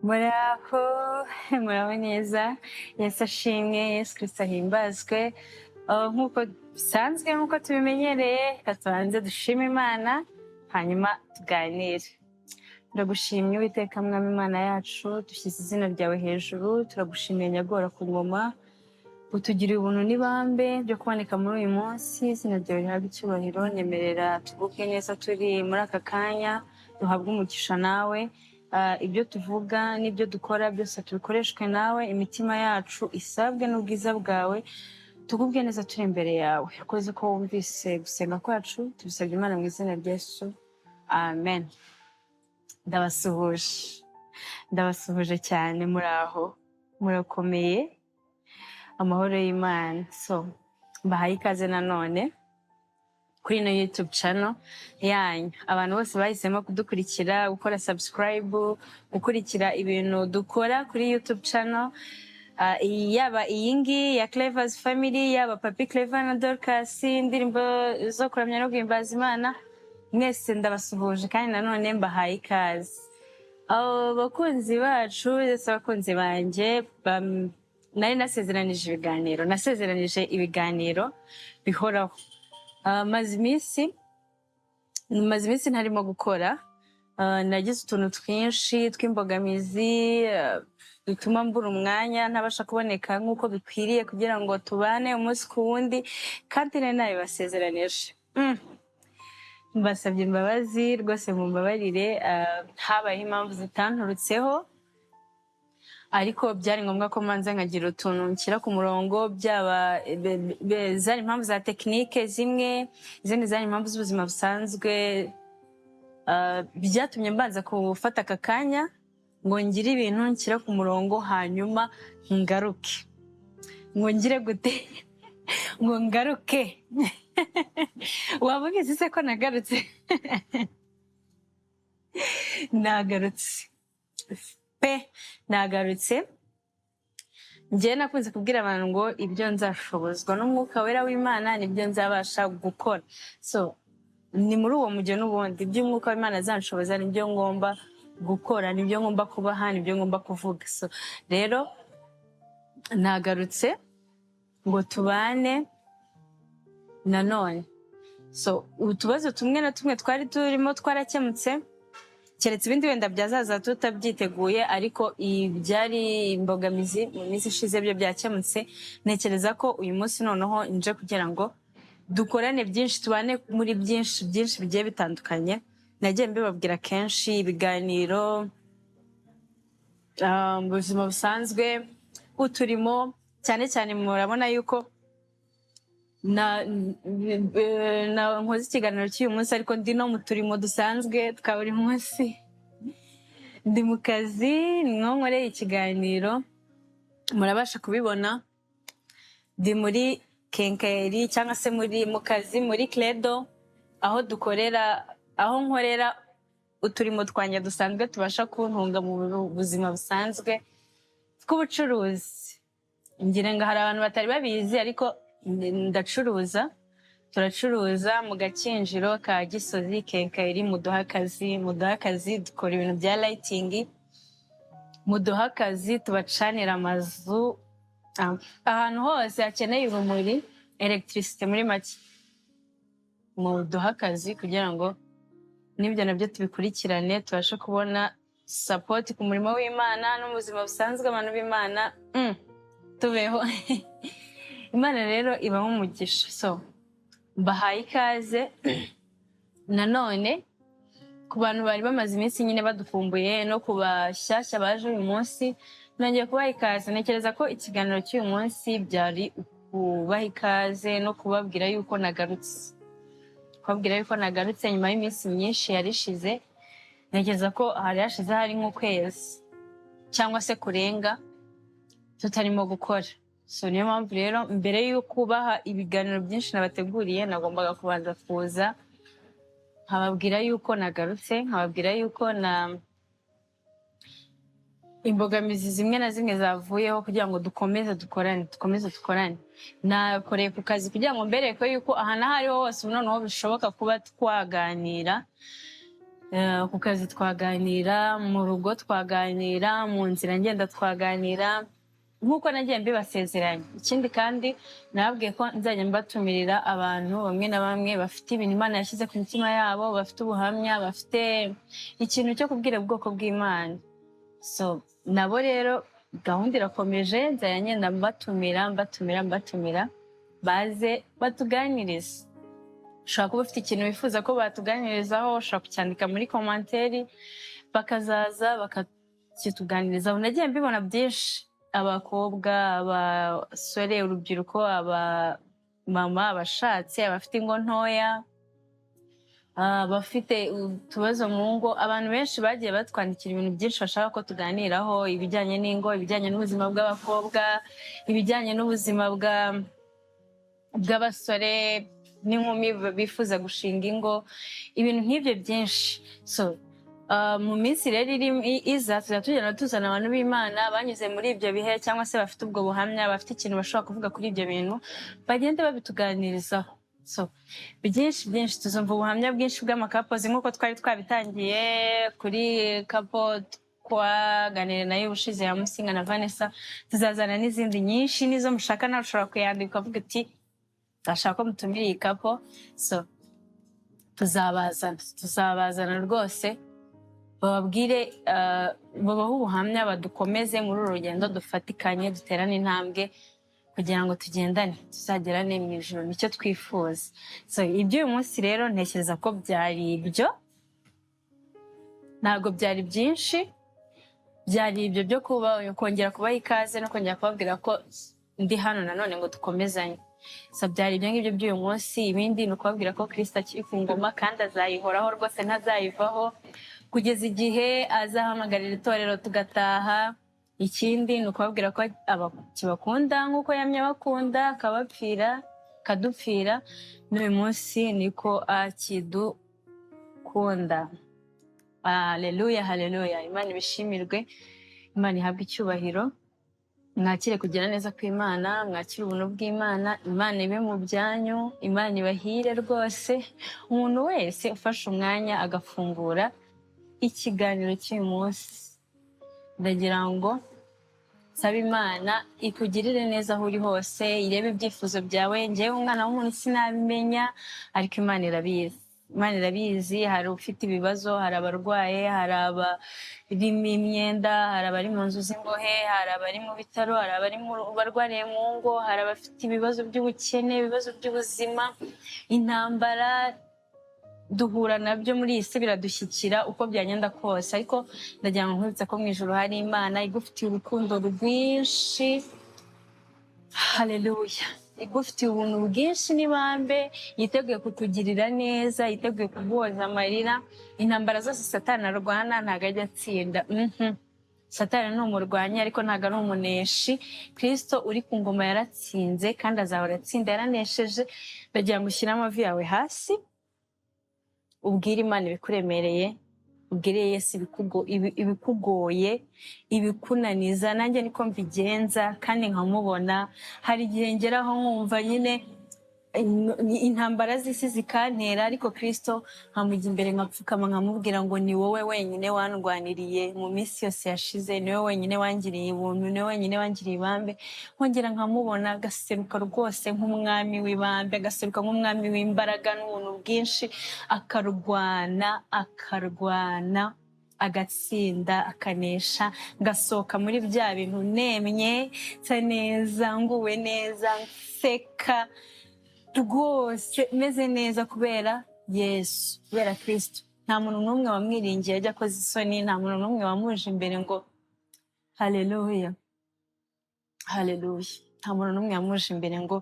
Muraho, muraho neza. Yesu ashimwe, Yesu Kristo ahimbazwe. Nk'uko bisanzwe, nk'uko tubimenyereye, reka tubanze dushime Imana, hanyuma tuganire. Turagushimye Uwiteka Mwami Imana yacu, dushyize izina ryawe hejuru, turagushimiye nyagora ku ngoma, utugiriye ubuntu n'ibambe byo kuboneka muri uyu munsi. Izina ryawe rihabwe icyubahiro. Nyemerera tuvuge neza turi muri aka kanya, duhabwe umugisha nawe. Ibyo tuvuga n'ibyo dukora byose tubikoreshwe nawe, imitima yacu isabwe n'ubwiza bwawe, tugubwe neza turi imbere yawe. Ukoze ko wumvise gusenga kwacu, tubisabye Imana mu izina rya Yesu, amen. Ndabasuhuje, ndabasuhuje cyane. Muraho, murakomeye, amahoro y'Imana. So mbahaye ikaze nanone kuri ino YouTube channel yanyu. Abantu bose bahisemo kudukurikira, gukora subscribe, gukurikira ibintu dukora kuri YouTube channel, yaba iyi ngiyi ya Clever's Family, yaba Papi Clever na Dorcas, indirimbo zo kuramya no guhimbaza Imana, mwese ndabasuhuje kandi nanone mbahaye ikaze. Abo bakunzi bacu ndetse abakunzi banjye, nari nasezeranije ibiganiro, nasezeranije ibiganiro bihoraho. Maze iminsi ntarimo gukora. Nagize utuntu twinshi tw'imbogamizi dutuma mbura umwanya, ntabasha kuboneka nk'uko bikwiriye kugira ngo tubane umunsi ku wundi, kandi nari nabibasezeranije. Mbasabye imbabazi rwose, mumbabarire. Habayeho impamvu zitanturutseho, ariko byari ngombwa ko manza nkagira utuntu nshyira ku murongo. Byaba zari impamvu za tekinike zimwe, izindi zari impamvu z'ubuzima busanzwe. Byatumye mbanza gufata aka kanya ngo ngire ibintu nshyira ku murongo, hanyuma ngaruke. Ngo ngire gute? Ngo ngaruke. Waba ubizi se ko nagarutse? Nagarutse pe, nagarutse. Njyewe nakunze kubwira abantu ngo ibyo nzashobozwa n'Umwuka Wera w'Imana nibyo nzabasha gukora. So ni muri uwo mujyo n'ubundi, ibyo Umwuka w'Imana azanshoboza nibyo ngomba gukora, nibyo ngomba kubaha, nibyo ngomba kuvuga. So rero nagarutse ngo tubane nanone. So utubazo tumwe na tumwe twari turimo twarakemutse, keretse ibindi wenda byazaza tutabyiteguye, ariko ibyari imbogamizi mu minsi ishize byo byakemutse. Ntekereza ko uyu munsi noneho nje kugira ngo dukorane byinshi, tubane muri byinshi byinshi bigiye bitandukanye. Nagiye mbibabwira kenshi, ibiganiro, mu buzima busanzwe, uturimo, cyane cyane murabona yuko na nkoze ikiganiro cy'uyu munsi, ariko ndi no mu turimo dusanzwe twa buri munsi. Ndi mu kazi, niho nkoreye ikiganiro, murabasha kubibona. Ndi muri quincaillerie cyangwa se muri mu kazi muri Credo, aho dukorera, aho nkorera uturimo twanjye dusanzwe tubasha kuntunga mu buzima busanzwe tw'ubucuruzi. Ngira ngo hari abantu batari babizi, ariko ndacuruza, turacuruza mu Gakinjiro ka Gisozi, quincaillerie. Muduha akazi, muduha akazi, dukora ibintu bya lighting. Muduha akazi, tubacanira amazu, ahantu hose hakeneye urumuri, électricité muri make. Muduha akazi kugira ngo n'ibyo nabyo tubikurikirane, tubashe kubona support ku murimo w'Imana no mu buzima busanzwe. Abantu b'Imana, tubeho. Imana rero ibaho umugisha. So mbahaye ikaze nanone ku bantu bari bamaze iminsi nyine badukumbuye, no ku bashyashya baje uyu munsi, nongeye kubaha ikaze. Ntekereza ko ikiganiro cy'uyu munsi byari kubaha ikaze no kubabwira yuko nagarutse, kubabwira yuko nagarutse nyuma y'iminsi myinshi yari ishize. Ntekereza ko hari hashize hari nk'ukwezi cyangwa se kurenga tutarimo gukora. So niyo mpamvu rero mbere yo kubaha ibiganiro byinshi nabateguriye, nagombaga kubanza kuza nkababwira yuko nagarutse, nkababwira yuko na imbogamizi zimwe na zimwe zavuyeho kugira ngo dukomeze dukorane, dukomeze dukorane. Nakoreye ku kazi kugira ngo mbereke yuko ahantu aho ariho hose ubu noneho bishoboka kuba twaganira. Ku kazi twaganira, mu rugo twaganira, mu nzira ngenda twaganira, nk'uko nagiye mbibasezeranya. Ikindi kandi, nababwiye ko nzajya mbatumirira abantu bamwe na bamwe bafite ibintu Imana yashyize ku mitima yabo, bafite ubuhamya, bafite ikintu cyo kubwira ubwoko bw'Imana. So nabo rero gahunda irakomeje, nzajya ngenda mbatumira, mbatumira, mbatumira, baze batuganirize. Ushobora kuba ufite ikintu wifuza ko batuganirizaho, ushobora kucyandika muri commentaire, bakazaza bakakituganirizaho. Nagiye mbibona byinshi: abakobwa, abasore, urubyiruko, abamama, abashatse, abafite ingo ntoya, abafite utubazo mu ngo. Abantu benshi bagiye batwandikira ibintu byinshi bashaka ko tuganiraho: ibijyanye n'ingo, ibijyanye n'ubuzima bw'abakobwa, ibijyanye n'ubuzima bw'abasore n'inkumi bifuza gushinga ingo, ibintu nk'ibyo byinshi. So mu minsi rero iri iza, tuzajya tugenda tuzana abantu b'Imana banyuze muri ibyo bihe, cyangwa se bafite ubwo buhamya, bafite ikintu bashobora kuvuga kuri ibyo bintu, bagende babituganirizaho. So byinshi byinshi, tuzumva ubuhamya bwinshi bw'ama couples, nk'uko twari twabitangiye kuri couple twaganiriye nayo ubushize ya Musinga na Vanessa. Tuzazana n'izindi nyinshi, n'izo mushaka nawe ushobora kuyandika ukavuga uti: "Ndashaka ko mutumira iyi couple." So tuzabazana, tuzabazana rwose, bababwire, babahe ubuhamya, badukomeze muri uru rugendo, dufatikanye, duterane intambwe kugira ngo tugendane, tuzagerane mu ijuru. Nicyo twifuza. So iby'uyu munsi rero ntekereza ko byari ibyo, ntabwo byari byinshi, byari ibyo byo kuba kongera kubaha ikaze no kongera kubabwira ko ndi hano nanone ngo dukomezanye. So byari ibyo ngibyo by'uyu munsi. Ibindi ni ukubabwira ko Kirisito akiri ku ngoma kandi azayihoraho rwose, ntazayivaho kugeza igihe azahamagarira itorero tugataha. Ikindi ni ukubabwira ko kibakunda nk'uko yamye abakunda, akabapfira, akadupfira. N'uyu munsi niko akidukunda. Haleluya, haleluya! Imana ibishimirwe, Imana ihabwe icyubahiro. Mwakire kugira neza kw'Imana, mwakire ubuntu bw'Imana. Imana ibe mu byanyu, Imana ibahire rwose. Umuntu wese ufashe umwanya agafungura ikiganiro cy'uyu munsi, ndagira ngo nsaba Imana ikugirire neza aho uri hose, irebe ibyifuzo byawe. Njyewe umwana w'umuntu sinabimenya, ariko Imana irabizi, Imana irabizi. Hari ufite ibibazo, hari abarwaye, hari abarimo imyenda, hari abari mu nzu z'imbohe, hari abari mu bitaro, hari abari barwariye mu ngo, hari abafite ibibazo by'ubukene, ibibazo by'ubuzima, intambara duhura nabyo muri iyi si biradushyikira uko byagenda kose. Ariko ndagira ngo nkwibutse ko mu ijuru hari Imana igufitiye urukundo rwinshi, haleluya, igufitiye ubuntu bwinshi n'ibambe, yiteguye kukugirira neza, yiteguye kuguhoza amarira. Intambara zose Satani arwana ntabwo ajya atsinda. Satani ni umurwanyi ariko ntabwo ari umuneshi. Kristo uri ku ngoma yaratsinze kandi azahora atsinda, yaranesheje. Ndagira ngo ushyire amavi yawe hasi, ubwire Imana ibikuremereye, ubwire Yesu ibikugoye, ibikunaniza. Nanjye niko mbigenza kandi nkamubona. Hari igihe ngeraho nkumva nyine intambara z'isi zikantera, ariko Kristo nkamujya imbere, nkapfukama, nkamubwira ngo: "Ni wowe wenyine wandwaniriye mu minsi yose yashize, ni wowe wenyine wangiriye ubuntu, ni wowe wenyine wangiriye ibambe." Nkongera nkamubona, agaseruka rwose nk'umwami w'ibambe, agaseruka nk'umwami w'imbaraga n'ubuntu bwinshi, akarwana, akarwana, agatsinda, akanesha, ngasohoka muri bya bintu nemye, nsa neza, nguwe neza, nseka rwose, meze neza kubera Yesu, kubera Kristo. Nta muntu n'umwe wamwiringiye ajya akoze isoni, nta muntu n'umwe wamuje imbere ngo, haleluya, haleluya, nta muntu n'umwe wamuje imbere ngo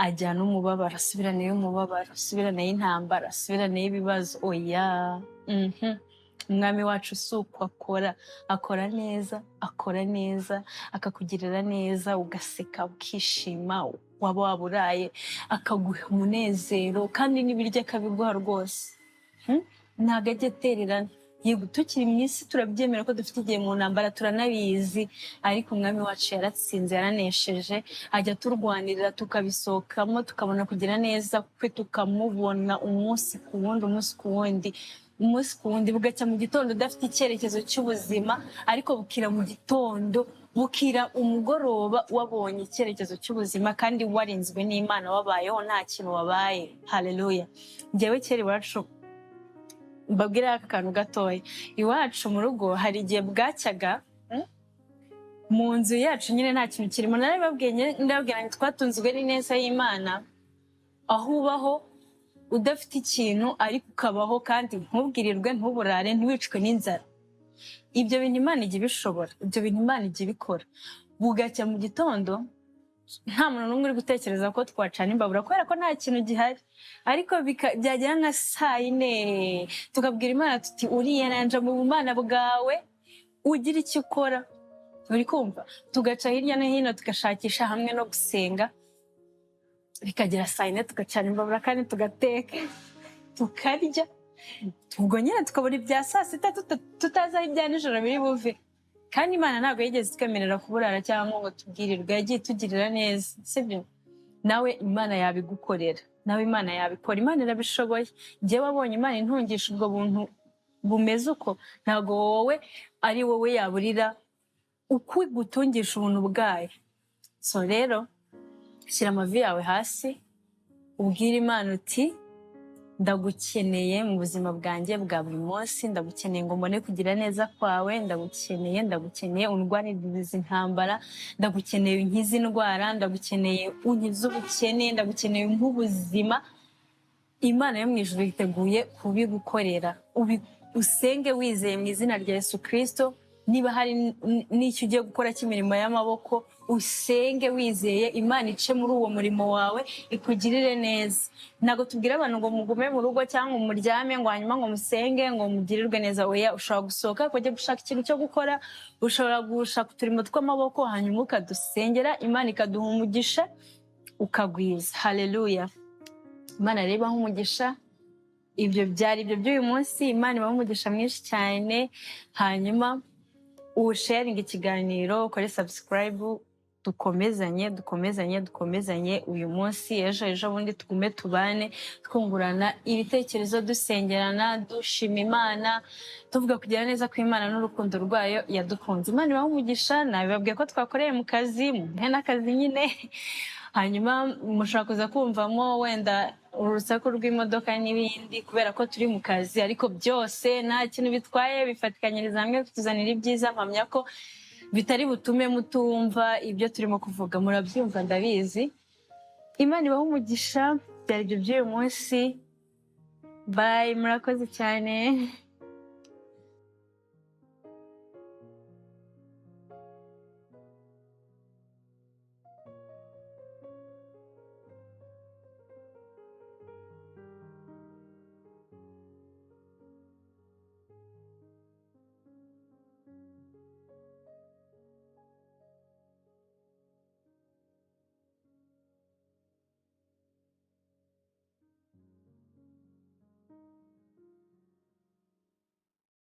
ajyane umubabaro, asubiraneyo umubabaro, asubiraneyo intambara, asubiraneyo ibibazo. Oya. Umwami wacu si uko akora, akora neza, akora neza, akakugirira neza, ugaseka, ukishima, waba waburaye akaguha umunezero, kandi n'ibiryo akabiguha rwose. Ntabwo ajya atererana. Yego, tukiri mu isi turabyemera ko dufite igihe mu ntambara, turanabizi, ariko Umwami wacu yaratsinze, yaranesheje, ajya aturwanirira tukabisohokamo, tukabona kugira neza kwe, tukamubona umunsi ku wundi, umunsi ku wundi. Umunsi ku wundi, bugacya mu gitondo udafite icyerekezo cy'ubuzima, ariko bukira mu gitondo, bukira umugoroba wabonye icyerekezo cy'ubuzima kandi warinzwe n'Imana, wabayeho nta kintu wabaye. Haleluya! Njyewe kera iwacu, mbabwire aka kantu gatoya, iwacu mu rugo hari igihe bwacyaga mu nzu yacu nyine nta kintu kirimo. Narababwiye nyine, ndababwira ngo twatunzwe n'ineza y'Imana, aho ubaho udafite ikintu ariko ukabaho kandi ntubwirirwe, ntuburare, ntiwicwe n'inzara. Ibyo bintu Imana ijya ibishobora, ibyo bintu Imana ijya ibikora. Bugacya mu gitondo nta muntu n'umwe uri gutekereza ko twacana imbabura kubera ko nta kintu gihari, ariko byagera nka saa yine tukabwira Imana tuti: "Uriyananja mu bumana bwawe, ugira icyo ukora." Uri kumva? Tugaca hirya no hino, tugashakisha hamwe no gusenga, bikagera saa yine tugacana imbabura kandi tugateka, tukarya. Ubwo nyine tukabona ibya saa sita tutazi aho ibya nijoro biri buve. Kandi Imana ntabwo yigeze itwemerera kuburara cyangwa ngo tubwirirwe, yagiye itugirira neza, sibyo? Nawe Imana yabigukorera, nawe Imana yabikora, Imana irabishoboye. Njyewe wabonye Imana intungisha ubwo buntu bumeze uko, ntabwo wowe ari wowe yaburira uko igutungisha ubuntu bwayo. So rero shyira amavi yawe hasi, ubwire Imana uti: "Ndagukeneye mu buzima bwanjye bwa buri munsi, ndagukeneye ngo mbone kugira neza kwawe, ndagukeneye, ndagukeneye undwanirize intambara, ndagukeneye unkize indwara, ndagukeneye unkize ubukene, ndagukeneye nk'ubuzima." Imana yo mu ijuru yiteguye kubigukorera. Usenge wizeye mu izina rya Yesu Kirisito. Niba hari n'icyo ugiye gukora cy'imirimo y'amaboko, usenge wizeye, Imana ice muri uwo murimo wawe ikugirire neza. Ntabwo tubwira abantu ngo mugume mu rugo cyangwa ngo muryame, ngo hanyuma ngo musenge ngo mugirirwe neza. Oya, ushobora gusohoka ukajya gushaka ikintu cyo gukora, ushobora gushaka uturimo tw'amaboko, hanyuma ukadusengera, Imana ikaduha umugisha ukagwiza. Haleluya! Imana rero ibaha umugisha. Ibyo byari ibyo by'uyu munsi. Imana ibaha umugisha mwinshi cyane. Hanyuma usharinga ikiganiro, ukore subscribe, dukomezanye, dukomezanye, dukomezanye uyu munsi, ejo, ejo bundi, tugume tubane, twungurana ibitekerezo, dusengerana, dushima Imana, tuvuga kugira neza kw'Imana n'urukundo rwayo yadukunze. Imana ibaha umugisha. Nabibabwiye ko twakoreye mu kazi, muhe n'akazi nyine. Hanyuma mushobora kuza kumvamo wenda urusaku rw'imodoka n'ibindi kubera ko turi mu kazi, ariko byose nta kintu bitwaye, bifatikanyiriza hamwe kutuzanira ibyiza. Mpamya ko bitari butume mutumva ibyo turimo kuvuga, murabyumva, ndabizi. Imana ibahe umugisha. Byari ibyo by'uyu munsi. Bye, murakoze cyane.